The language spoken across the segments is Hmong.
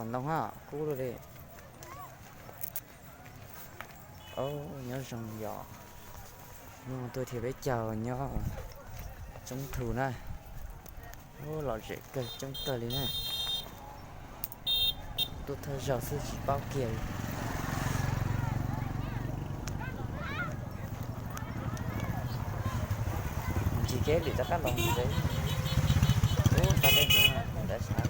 Ntoo ha, kub lug li. Nyob zoo yom, hnub no tuaj dhia peb caug nyob Tsoob Thu na. Lom zem kawg, coob kawg li na. Tuaj thawj zaug xwb tsis paub kiag li. Ntsis kev lwm rov qab los mus tsev. Ub, tau tej ntawd ntawd sav.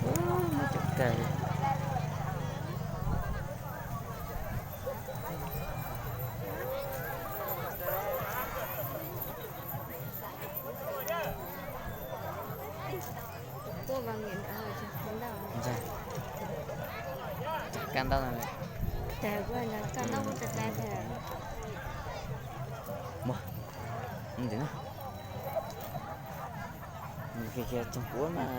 Ub, muaj coob kawg. Kaj ntau no. Muaj ntawm no. Kiag kiag tsoom kuv mas.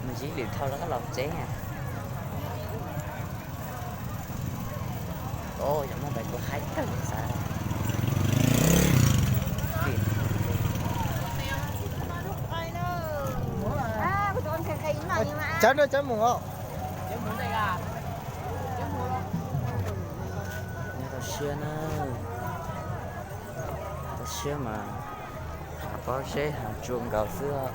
Mus ntsis lwm dhau rov qab los tsev na. Yog muaj pais kuv haib kawg xav. Cov no cov mus os. Nyob toj siab na, toj siab mas hav pob zeb hav tsua nkaus xwb os.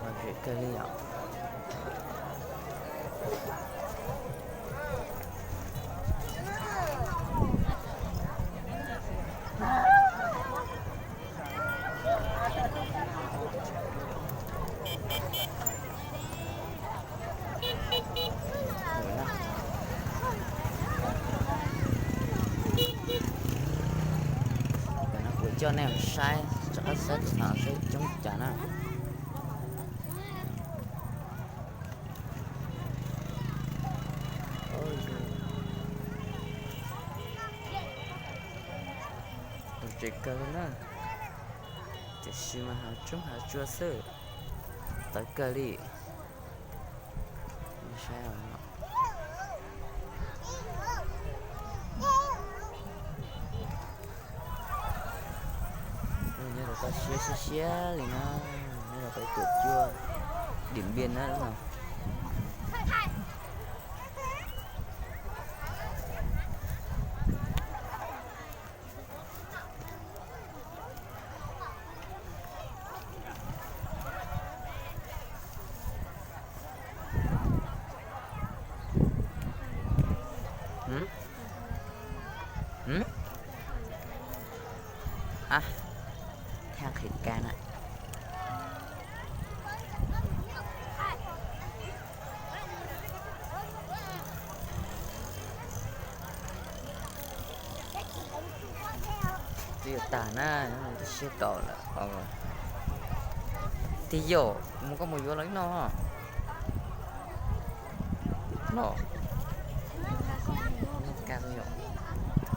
Lom zem kawg li yom. Kuv coj nej mus saib, rov qab saib tus no saib coob cas na. Lom zem kawg li na, tiam sis mas hav tsoob hav tsua xwb, tawv kawg li. Nyob rau toj siab siab siab li na, nyob rau peb tuam cuab Dim Npiaj na no. Thaj qhwv ka na. Twb yuav tag na, twb siab kaum lawm. Twb yog mus koj mus yuav los ib no no. Ka yom.